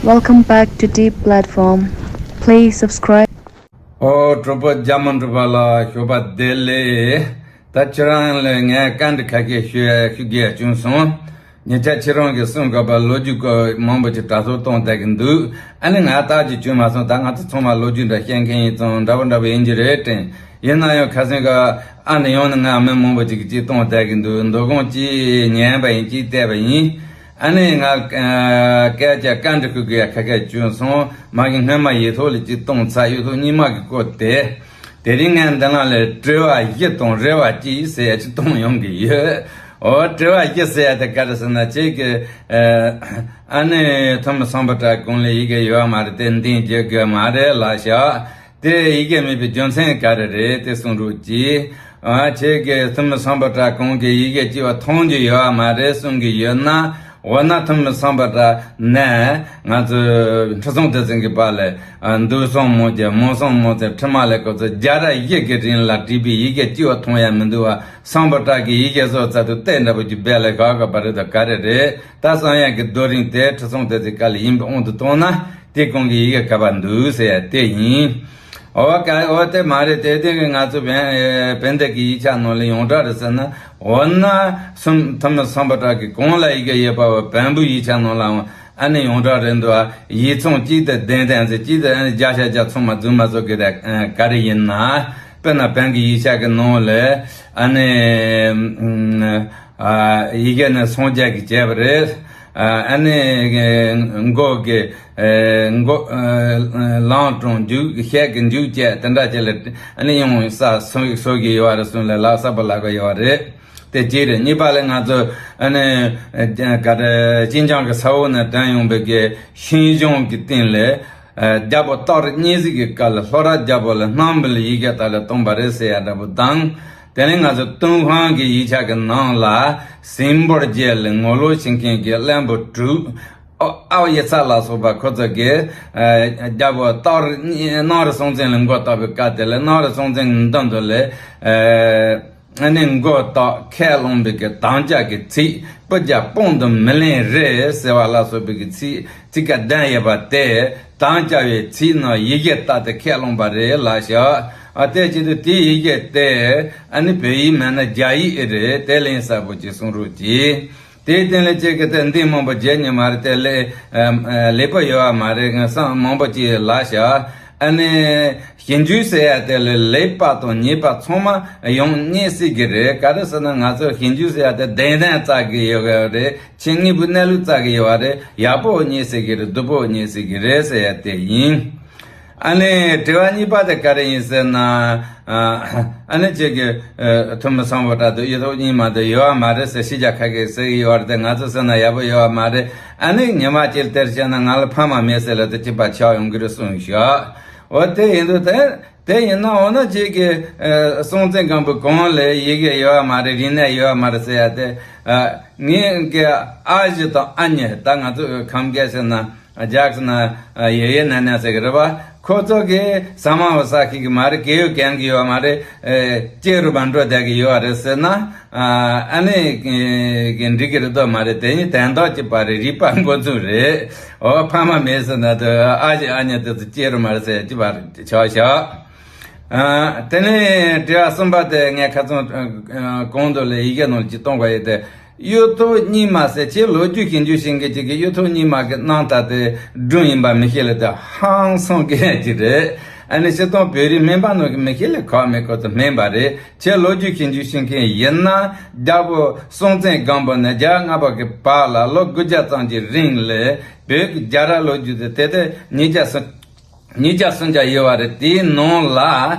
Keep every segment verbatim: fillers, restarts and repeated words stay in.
Welcome back to Deep Platform. Please subscribe. ཨོ། གྲོགས་པོ་རྒྱ་མི་འགྲོ་པ་ལ་ཞོགས་པ་བདེ་ལེགས། ད་ཁྱེད་རང་ལ་ངས་བཀའ་འདྲི་ཁ་ཤས་ཞུ་ཞུ་དགོས་བྱུང་སོང་། ཉེ་ཆར་ཁྱེད་རང་གིས་གསུང་དགོས་པ་ལོ་རྒྱུས་སྐོར་མང་པོ་ཅིག་དྲ་ཐོག་གཏོང་བསྡད་ཀྱི་འདུག་ཨ་ནི་ང་ལྟ་རྒྱུ་བྱུང་མ་སོང་། ད་ང་ཚོ་ཚང་མ་ལོ་རྒྱུས་འདྲ་བཤད་མཁན་ཡིན་ཙང་འདྲ་པོ་འདྲ་པོ་ཡིན་གྱི་རེད་དྲན། ཡིན་ན་ཡང་ཁ་སང་གི་ཨ་ནི་ཡང་ནི་ང་མི་མང་པོ་ཅིག་གིས་ཅིག་གཏོང་བསྡད་ཀྱི་འདུག་མདོ་དགོང་ཅིག་ཉན་པ་ཡིན་ཅིག་བལྟས་པ་ཡིན། ཨ་ནི་ང་སྐད་ཆ་བཀའ་འདྲི་ཞུ་དགོས་ཡ་ཁ་ཁ་བྱུང་སོང་། མ་གི་སྔོན་མ་ཡིག་ཐོག་ལ་ཅིག་གཏོང་ཚར། ཡིག་ཐོག་རྙིང་མ་གི་སྐོར་དེ། དེ་རིང་ངས་འདི་ནང་ལ་དྲི་བ་བཞི་དང་རེ་བ་གཅིག་ཟེར་ཡ་ཅིག་གཏོང་ཡོང་གི་ཡོད། འོ། དྲི་བ་བཞི་ཟེར་ཡ་དེ་ག་རེ་ཟེར་ན། ཁྱེད་ཀྱིས་ཨ་ནི་ཐུ་མི་སམ་བྷོ་ཊ་གོང་ལ་ཡི་གེ་ཡོད་མ་རེད་དེ་འདེང་རྒྱག་དགོས་མ་རེད་ལབ་ཤག་དེ་ཡི་གེ་མེད་པའི་རྒྱུ་མཚན་ག་རེ་རེད་དེ་གསུང་རོགས་གྱིས། ཨ། ཁྱེད་ཀྱིས་ཐུ་མི་སམ་བྷོ་ཊ་གོང་གི་ཡི་གེ་གཅིག་བ་མཐོང་རྒྱུ་ཡོད་མ་རེད་གསུང་གི་ཡོད་ན། འོ་ན་ཐུ་མི་སམ་བྷོ་ཊ་ནས་ང་ཚོའི་ཁྲི་སྲོང་ལྡེ་བཙན་གྱི་བར་ལ་འདུག་སྲུང་མོ་རྒྱལ་མོ་སྲུང་མོ་ཚེ་ཁྲི་མ་ལས་སྐབས་སུ་བརྒྱ་ཕྲག་བཞི་གི་རིང་ལ་བྲིས་པའི་ཡི་གེ་གཅིག་བ་མཐོང་ཡ་མི་འདུག་བ། སམ་བྷོ་ཊ་གི་ཡི་གེ་བཟོ་ཚར་དུས་གཏེར་འདྲ་པོ་ཅིག་སྦས་ལ་བཞག་དགོས་པ་རེད་དམ་ག་རེ་རེད། ད་བསམ་ཡས་ཀྱི་རྡོ་རིང་དེ་ཁྲི་སྲོང་ལྡེ་བཙན་སྐབས་ལ་ཡིན་པའི་དབང་དུ་བཏང་ན། དེ་གོང་གི་ཡི་གེ་ག་པར་འདུག་ཟེར་ཡ་དེ་ཡིན། འོ་ག་འོ་དེ་མ་རེད། དེ་དེ་གི་ང་ཚོ་བན་བན་དེ་གི་ཡིག་ཆ་ནང་ལ་ཡོངས་གྲགས་རེད་ཟེར་ན། འོ་ན་སུམ་ཐུ་མི་སམ་བྷོ་ཊ་གི་གོང་ལ་ཡི་གེ་ཡོད་པ་བ་བོན་པོའི་ཡིག་ཆ་ནང་ལའང་ཨ་ནི་ཡོངས་གྲགས་རེད་འདུག་ཨ། ཡིག་ཚང་གཅིག་དེ་གདན་སྟེང་ཟེར་གཅིག་དེ་ཨ་ནི་བརྒྱ་ཆ་བརྒྱ་ཚང་མ་རྫུན་མ་བཟོ་གི་རེད། ག་རེ་ཡིན་ན། དཔེར་ན་བོན་གྱི་ཡིག་ཆ་གི་ནང་ལ་ཨ་ནི། ཨ། ཡི་གེ་ནི་སངས་རྒྱས་ཀྱིས་བྱས་པ་རེད། ཨ་ནི་མགོ་གི་མགོ་ལང་གྲོང་འཇུག་ཤད་ཀྱི་འཇུག་བྱས་དེ་འདྲ་བྱས་ལ་ཨ་ནི་ཡང་ས་སོ་སོ་གི་ཡོད་རེད་གསུངས་ལ་ལག་གསར་པ་ལག་པ་ཡོད་རེད། དེ་གཅིག་རེད། གཉིས་པ་ལ་ང་ཚོ་ཨ་ནི་ག་རེ་ཅིན་ཅང་གི་ས་འོག་ནས་དྲངས་ཡོང་པའི་གི་ཤིང་གཞོང་གི་སྟེང་ལ། རྒྱལ་པོ་སྟག་རི་གཉན་གཟིགས་ཀྱི་སྐབས་ལ་ལྷོ་ར་རྒྱལ་པོ་ལ་སྣམ་བུ་ལ་ཡི་གེ་དག་ལ་བཏོན་པ་རེད་ཟེར་ཡ་འདྲ་པོ་དང་། དེ་ནས་ང་ཚོ་ཏུན་ཧོང་གི་ཡིག་ཆ་གི་ནང་ལ་ཟིང་པོར་རྗེ་ལ་ངོ་ལོག་བྱེད་མཁན་གྱི་བློན་པོ་དྲུག་ཨོ་ཨའོ་ཡི་ཚ་ལ་སོགས་པ་ཁོ་ཚོ་གིས་རྒྱལ་པོ་སྟག་རི་གཉན་གནམ་རི་སྲོང་བཙན་ལ་མགོ་བཏགས་པའི་སྐབས་དེ་ལ་གནམ་རི་སྲོང་བཙན་གྱི་མདུན་དུ་ལ། ཨ་ནི་མགོ་བཏགས་ཁས་བླངས་པའི་གི་དམ་བཅའ་གི་ཚིག་སྤུ་རྒྱལ་དཔང་དུ་མི་ལེན་རེད་ཟེར་བ་ལ་སོགས་པའི་གི་ཚིག་ཚིག་ཀ་ལྡན་ཡོད་པ་དེ་དམ་བཅའ་བའི་ཚིག་ནང་ཡི་གེ་བཏགས་ཏེ་ཁས་བླངས་པ་རེད་ལབ་ཤག་ཨ་དེ་བྱེད་དུས་དེའི་ཡི་གེ་དེ་ཨ་ནི་བོད་ཡིག་མིན་ན་རྒྱ་ཡིག་ཨེ་རེད། དེ་ལན་གསལ་པོ་ཅིག་གསུང་རོགས་གྱིས། དེའི་སྟེང་ལ་ཅིག་གི་དེ་འདི་མང་པོ་བརྗེད་ཉེ་མ་རེད། དེ་ལས་ལེགས་པོ་ཡོད་བ་མ་རེད། ང་བསམ་མང་པོ་ཅིག་ལབ་ཤག་ཨ་ནི་ཞིབ་འཇུག་ཟེར་ཡ་དེ་ལ་ལེགས་པ་དང་ཉེས་པ་ཚང་མ་ཡོང་རྙེད་སྲིད་ཀྱི་རེད། ག་རེ་ཟེར་ན་ང་ཚོ་ཞིབ་འཇུག་ཟེར་ཡ་དེ་གདེང་གདེང་བཙལ་གི་ཡོད་རེད། ཆེད་དངོས་པོའི་གནས་ལུགས་བཙལ་གི་ཡོད་རེད། ཡག་པོ་རྙེད་སྲིད་ཀྱི་རེད། སྡུག་པོ་རྙེད་སྲིད་ཀྱི་རེད་ཟེར་ཡ་དེ་ཡིན། ཨ་ནི་དྲི་བ་གཉིས་པ་དེ་ག་རེ་ཡིན་ཟེར་ན། ཨ་ནི་ཁྱེད་ཀྱིས་ཐུ་མི་སམ་བྷོ་ཊ་དེ་གཡུ་ཐོག་རྙིང་མ་དེ་ཡོད་བ་མ་རེད་ཟེར་ཕྱི་རྒྱལ་ཁ་ཤས་ཟེར་གི་ཡོད་རེད་དེ། ང་ཚོ་ཟེར་ན་ཡག་པོ་ཡོད་བ་མ་རེད། ཨ་ནི་ཉི་མ་གཅིག་དེར་བཤད་ན་ང་ལ་ཕ་མ་མེད་ཟེར་ལ་དེ་གཅིག་པ་ཆགས་ཡོང་གི་རེད་གསུངས་ཤག་འོ་དེ་ཡིན་དུས་དེ་དེ་ཡིན་ན་འོ་ན་ཁྱེད་ཀྱིས་སྲོང་བཙན་སྒམ་པོའི་གོང་ལ་ཡི་གེ་ཡོད་བ་མ་རེད། རིག་གནས་ཡོད་བ་མ་རེད་ཟེར་ཡ་དེ། ངའི་གི་ཨ་ཞེ་དང་ཨ་མྱེས། ད་ང་ཚོ་ཁམས་སྐད་ཟེར་ན། རྒྱ་གི་ན་ཡེ་ཡེ་ན་ན་ཟེར་གི་རེད་པ། ཁོ་ཚོ་གི་ཟ་མ་བ་ཟ་ཤེས་གི་མ་རེད། གད་ཡོད་གན་གི་ཡོད་མ་རེད། སྐྱེ་རུ་མ་འགྲོ་བསྡད་གི་ཡོད་རེད་ཟེར་ན། ཨ་ནི་གི་འགྲིག་གི་རེད་དོ་མ་རེད། དེ་ནི་དན་རྟགས་གཅིག་པ་རེད། རིག་པ་འགོ་ཚུགས་རེད། འོ་ཕ་མ་མེད་ཟེར་ན་དེ་ཨ་ཞེ་ཨ་མྱེས་དེ་ཚོ་སྐྱེ་རུ་མ་རེད་ཟེར་གཅིག་པ་རེད་ཆོག་ཤག་དེ་ནས་དྲི་བ་གསུམ་པ་དེ་ངས་ཁ་ཚོན་གོང་དུ་ལས་ཡི་གེ་ནང་ལ་ཅིག་གཏོང་དགོས་ཡོད་དེ། གཡུ་ཐོག་རྙིང་མ་ཟེར་ཁྱེད་ལོ་རྒྱུས་ཞིབ་འཇུག་བྱེད་མཁན་ཅིག་གིས་གཡུ་ཐོག་རྙིང་མ་གི་རྣམ་ཐར་དེ་སྒྲུང་ཡིན་པ་མི་ཤེས་ལ་དེ་ཧང་སང་གི་ཡ་ཅིག་རེད། ཨ་ནི་སྤྱིར་བཏང་བོད་རིགས་སྨན་པ་ནང་གི་མི་ཤེས་ལ་ཁག་མེད་ཁོ་ཚོ་སྨན་པ་རེད། ཁྱེད་ལོ་རྒྱུས་ཞིབ་འཇུག་བྱེད་མཁན་ཡིན་ན་རྒྱལ་པོ་སྲོང་བཙན་སྒམ་པོ་ནས་རྒྱལ་བ་ལྔ་པ་གི་བར་ལ་ལོ་དགུ་བརྒྱ་ཙམ་གྱི་རིང་ལ་བོད་ཀྱི་རྒྱལ་རབས་ལོ་རྒྱུས་དེ་དེ་དེ་ཉིས་བརྒྱ་སུམ་ཉིས་བརྒྱ་སུམ་བརྒྱ་ཡོད་པ་རེད། དེའི་ནང་ལ་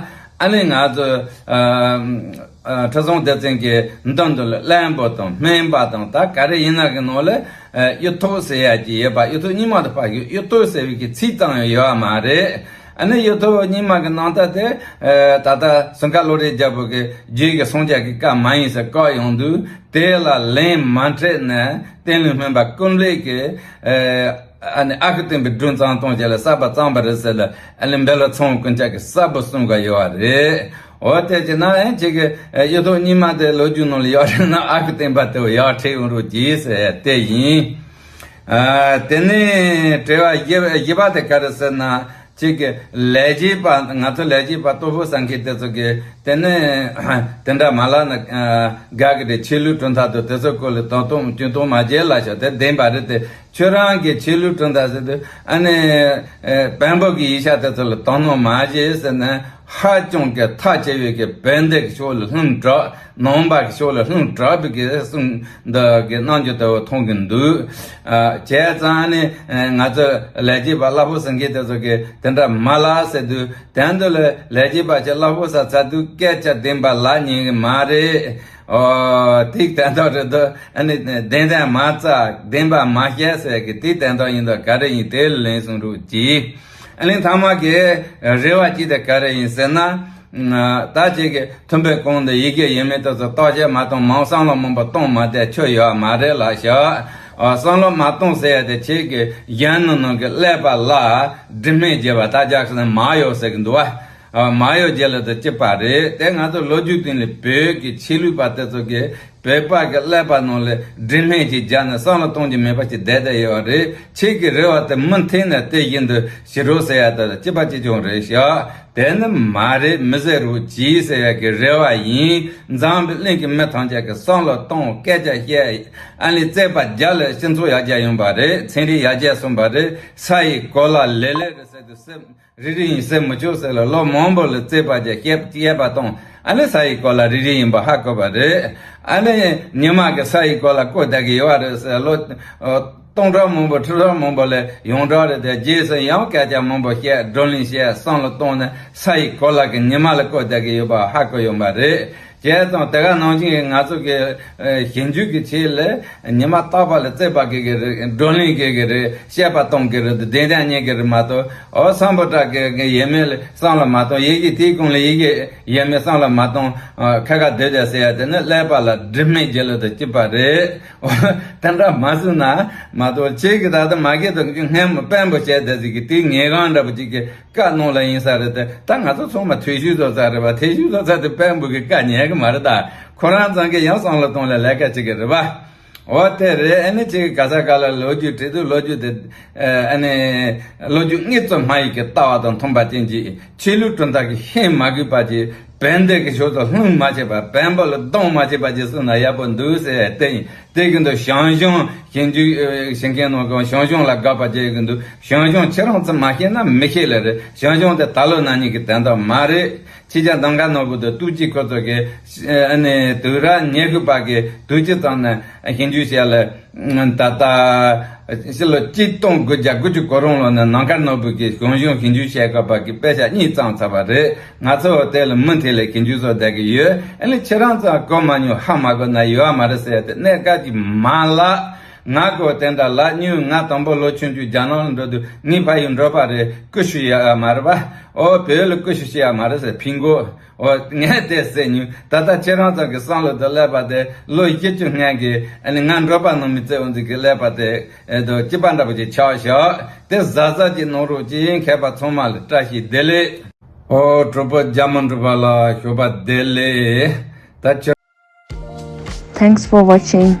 ཨ་ནི་ང་ཚོ་ཨ་ཨ་ཁྲི་སྲོང་ལྡེ་བཙན་གྱི་མདུན་དུ་ལ་བློན་པོ་དང་སྨན་པ་དང་ད་ག་རེ་ཡིན་ན་གི་ནང་ལ་ཨ་གཡུ་ཐོག་ཟེར་ཡ་ཅིག་ཡོད་པ། གཡུ་ཐོག་རྙིང་མ་དུ་ཕར་གཡུ་གཡུ་ཐོག་ཟེར་བའི་གི་ཚིག་ཙམ་ཡང་ཡོད་པ་མ་རེད། ཨ་ནི་གཡུ་ཐོག་རྙིང་མ་གི་ནང་ལྟར་དེ་ཨ་ད་ལྟ་སུམ་མཁར་བློ་གྲོས་རྒྱལ་པོ་གི་རྒྱུད་ཀྱི་སངས་རྒྱས་ཀྱི་བཀའ་མ་ཡིན་ཟེར་བཀག་ཡོང་དུས་དེ་ལ་ལན་མ་འཕྲད་ནས་བསྟན་ལུང་སྨན་པ་ཀུན་ལེགས་ཀྱི་ཨ། ཨ་ནི་ཨ་ཁུ་སྟོན་པའི་སྒྲུང་བརྩམས་གཏོང་བྱས་ལ་གསར་པ་བརྩམས་པ་རེད་ཟེར་ལ་ཨ་ནི་འབེ་ལོ་ཚང་ཀུན་ཅག་གིས་གསལ་པོ་གསུང་ག་ཡོད་པ་རེད། འོ་དེ་བྱས་ན་ཨེ་ཁྱེད་ཀྱི་གཡུ་ཐོག་རྙིང་མ་དེ་ལོ་རྒྱུས་ནང་ལ་ཡོད་རེད་ན་ཨ་ཁུ་སྟོན་པ་དེ་ཡར་ཁྲིད་ཡོང་རོགས་གྱིས་ཟེར་དེ་ཡིན། ཨ། དེ་ནས་དྲི་བ་བཞི་བཞི་པ་དེ་ག་རེ་ཟེར་ན། གཅིག་གི་ལས་བྱེད་པ། ང་ཚོ་ལས་བྱེད་པ་གཏོར་ཕོག་ཟ་མཁན་དེ་ཚོ་གི་དེ་ནས་དེ་འདྲ་མ་ལབ་ན་དགའ་གི་རེད། ཆོས་ལུགས་གྲུབ་མཐའ་དང་དེ་ཚོ་སྐོར་ལ་དོ་སྣང་སྤྲོ་སྣང་མ་བྱེད་ལབ་ཤག་དེ་བདེན་པ་རེད་དེ། ཁྱོད་རང་གི་ཆོས་ལུགས་གྲུབ་མཐའ་ཟེར་དུས་ཨ་ནི་བོན་པོ་གི་ཡིག་ཆ་དེ་ཚོ་ལ་དོ་སྣང་མ་བྱེད་ཟེར་ན། ཧ་ཅང་གི་ཐག་ཆེ་བའི་གི་བོན་སྡེ་གི་ཕྱོགས་ལ་ལྷུང་དྲགས། ནང་པ་གི་ཕྱོགས་ལ་ལྷུང་དྲགས་པའི་གི་གསུང་འདི་གི་རྣམ་འགྱུར་དེ་བོ་མཐོང་གི་འདུག་ཨ། བྱས་ཙང་ནི་ང་ཚོ་ལས་བྱེད་པ་གླ་ཕོགས་ཟ་མཁན་དེ་ཚོ་གི་དེ་འདྲ་མ་ལབ་ཟེར་དུས། དོན་དུ་ལས་ལས་བྱེད་པ་ཚོས་གླ་ཕོགས་ཟ་ཚར་དུས་སྐད་ཆ་བདེན་པ་ལབ་ཉན་གི་མ་རེད། ཨོ། དེ་དོན་དག་རེད་དོ། ཨ་ནི་བདེན་བདེན་མ་རྩ་བདེན་པ་མ་བཤད་ཟེར་གི་དེ་དོན་དག་ཡིན་དོ། ག་རེ་ཡིན་དེ་ལ་ལན་གསུང་རོགས་གྱིས། ཨ་ནི་ཐ་མ་གི་རེ་བ་གཅིག་དེ་ག་རེ་ཡིན་ཟེར་ན། ད་ཅིག་གི་ཐུམ་པའི་གོང་དུ་ཡི་གེ་ཡོད་མེད་དེ་ཚོ་བརྟག་དཔྱད་མ་གཏོང་། མང་བསམ་བློ་མང་པོ་གཏོང་མ་བསྡད་ཆོ་ཡོད་མ་རེད་ལབ་ཤག་ཨ། བསམ་བློ་མ་གཏོང་ཟེར་ཡ་དེ་ཁྱེད་ཀྱི་གཞན་ནང་ནང་གི་ཀླད་པ་ལ་དྲི་མས་བརྒྱབ་པ་ད་རྒྱག་ཟེར་ན་མ་ཡོད་ཟེར་གི་འདུག་བ། ཨ། མ་ཡོད་རྒྱུ་ལ་དེ་གཅིག་པ་རེད། དེ་ང་ཚོ་ལོ་རྒྱུས་སྟེང་ལ་བོད་ཀྱི་ཆོས་ལུགས་པ་དེ་ཚོ་གིས་བོད་པ་གི་ཀླད་པ་ནང་ལ་དྲི་མས་ཅིག་བརྒྱབ་ནས་བསམ་བློ་གཏོང་རྒྱུ་མེད་པ་ཅིག་བསྡད་བསྡད་ཡོད་རེད། ཁྱེད་ཀྱི་རེ་བ་དེ་མུ་མཐུད་ནས་དེ་བཞིན་དུ་བྱེད་རོགས་ཟེར་ཡ་དེ་གཅིག་པ་གཅིག་རྐྱང་རེད་ཤག་དེ་ནི་མ་རེད། མི་ཟེར་རོགས་གྱིས་ཟེར་ཡ་གི་རེ་བ་ཡིན། འཛམ་བུ་གླིང་གི་མི་ཐམས་ཅད་ཀྱིས་བསམ་བློ་གཏོང་། སྐད་ཆ་བཤད། ཨ་ནི་རྩོད་པ་རྒྱག་ལ་སྤྱི་ཚོགས་ཡར་རྒྱས་ཡོང་པ་རེད། ཚན་རིག་ཡར་རྒྱས་སོང་པ་རེད། ས་ཡི་གོ་ལ་ལེ་ལེ་རེད་ཟེར་དུས་སེམས། རེ་རེ་ཡིན་ཟེར་མི་ཆོག་ཟེར་ལ་ལོ་མང་པོ་ལ་རྩོད་པ་རྒྱག་བཤད་བཤད་པ་གཏོང་། ཨ་ནི་ས་ཡི་གོ་ལ་རེ་རེ་ཡིན་པ་ཧ་གོ་བ་རེད། ཨ་ནི་ཉི་མ་གི་ས་ཡི་གོ་ལ་བསྐོར་བསྡད་གི་ཡོད་རེད་ཟེར། ལོ་སྟོང་ཕྲག་མང་པོ་ཁྲི་ཕྲག་མང་པོ་ལ་ཡོངས་གྲགས་རེད་དེ། རྗེས་སུ་ཡང་སྐད་ཆ་མང་པོ་བཤད། བགྲོ་གླེང་བཤད། བསམ་བློ་གཏོང་ནས་ས་ཡི་གོ་ལ་གི་ཉི་མ་ལ་བསྐོར་བསྡད་གི་ཡོད་པ་ཧ་གོ་ཡོང་པ་རེད། བྱས་ཙང་དེ་ག་ནང་བཞིན་ང་ཚོ་གི་ཞིབ་འཇུག་གི་ཆེད་ལ་ཉི་མ་རྟག་པར་ལ་རྩོད་པ་གི་གི་རེད། བགྲོ་གླེང་གི་གི་རེད། བཤད་པ་གཏོང་གི་རེད། བདེན་དོན་ཉན་གི་རེད་མ་གཏོགས། ཨོ། སམ་བྷོ་ཊ་གི་གི་ཡས་མས་ལ་བསམ་བློ་མ་གཏོང་། ཡི་གེ་དེའི་གོང་ལ་ཡི་གེ་ཡས་མས་བསམ་བློ་མ་གཏོང་། ཨ། ཁ་ཁ་སྡོད་བསྡད་ཟེར་ཡ་དེ་ནི་ཀླད་པ་ལ་དྲི་མས་བརྒྱབ་ལ་དང་གཅིག་པ་རེད། ཨོ། དེ་འདྲ་མ་བཟོས་ན་མ་གཏོགས། ཁྱེད་ཀྱི་ད་ལྟ་མ་གི་དང་གི་སྔན་མ་དཔོན་པོ་བྱས་བསྡད་ཟིག་གི་དེའི་ངེས་གང་འདྲ་པོ་ཅིག་གི་བཀའ་གནང་ལ་ཡིན་ས་རེད་དེ། ད་ང་ཚོ་ཚང་མ་ཐོས་བཞུགས་བཟོ་ས་རེད་པ། ཐོས་བཞུགས་བཟོ་ས་དེ་དཔོན་པོ་གི་བཀའ་ཉན་གི་མ་རེད་ད། ཁོ་རང་ཚང་གི་ཡང་བསམ་བློ་གཏོང་ལ་ལས་ཀ་བྱེད་གི་རེད་པ། འོ་དེ་རེད། ཨ་ནི་ཅིག་ག་ས་ག་ལ་ལོ་རྒྱུས་བྲིས་དུས་ལོ་རྒྱུས་དེ། ཨ་ནི་ལོ་རྒྱུས་དངོས་སུ་སྨྲ་ཡི་གི་ལྟ་བ་དང་མཐུན་པ་ཅན་གྱི་ཆོས་ལུགས་གྲུབ་མཐའ་གི་ཤན་མ་དགོས་པ་ཅིག་བན་དེ་གི་ཕྱོགས་སུ་ལྷུང་མ་བྱེད་པ། བན་པོ་ལ་སྡང་མ་བྱེད་པ་ཅིག་གསུངས་ན་ཡག་པོ་འདུག་ཟེར་དེ་ཡིན། དེ་གི་འདུག་ཞང་ཞུང་ཞིབ་འཇུག་ཨེ་བྱེད་མཁན་ནང་གི་ཞང་ཞུང་ལ་དགག་པ་བྱེད་གི་འདུག་ཞང་ཞུང་ཁྱེད་རང་ཚོ་མ་ཤེས་ན་མི་ཤེས་ལེ་རེད། ཞང་ཞུང་དེ་ད་ལོ་ན་ནིང་གི་དོན་དག་མ་རེད། ཕྱི་རྒྱལ་ལྡང་དཀར་ནོར་བུ་དང་ཏུའུ་ཅི་ཁོ་ཚོ་གི་ཨ་ནི་དུས་རབས་ཉི་ཤུ་པ་གི་དུས་ཅི་ཙམ་ནས་ཞིབ་འཇུག་བྱས་ལ། ད་ལྟ་ཕྱི་ལོ་གཅིག་སྟོང་དགུ་བརྒྱ་དགུ་བཅུ་གོ་རོང་ལོ་ནས་ལྡང་དཀར་ནོར་བུ་གི་ཞང་ཞུང་ཞིབ་འཇུག་བྱས་དགོས་པ་གི་དཔེ་ཆ་གཉིས་བརྩམས་ཚར་བ་རེད། ང་ཚོ་དེ་ལ་མུ་མཐུད་ལ་ཞིབ་འཇུག་བཟོ་བསྡད་ཀྱི་ཡོད། ཨ་ནི་ཁྱེད་རང་ཚོ་གོ་མ་མྱོང་ཧ་མ་གོ་ན་ཡོད་མ་རེད་ཟེར་ཏེ་གནད་འགག་ཅིག་མ་ལབ། ང་གོ་དེ་འདྲ་ལབ་མྱོང་། ང་དང་པོ་ལོ་ཆུང་ཆུང་རྒྱ་ནག་ལ་འགྲོ་དུས་ངའི་ཕ་ཡུལ་འབྲོག་པ་རེད། ཀུ་ཤུ་བཤད་ཡ་མ་རེད་པ། ཨོ། བོད་ལ་ཀུ་ཤུ་བཤད་ཡ་མ་རེད་ཟེར་ཕིང་གོ། ཨོ། ངས་དེ་ཟེར་མྱོང་། ད་ལྟ་ཁྱེད་རང་ཚོ་གི་བསམ་བློ་དང་ཀླད་པ་དེ་ལོ་བཞི་བཅུ་སྔོན་གྱི་ཨ་ནི་ང་འབྲོག་པ་ནང་མི་བཙལ་འོང་ཟིག་གི་ཀླད་པ་དེ་ཨེ་དོ་སྐྱིད་པ་འདྲ་པོ་ཅིག་ཆགས་ཤག་དེ་གཟབ་གཟབ་ཅིག་གནང་རོགས་གྱིས། མཁས་པ་ཚང་མ་ལ་བཀྲ་ཤིས་བདེ་ལེགས། ཨོ། གྲོགས་པོ་རྒྱ་མི་འབྲོག་པ་ལ་ཞོགས་པ་བདེ་ལེགས། ད་ཁྱོད། Thanks for watching.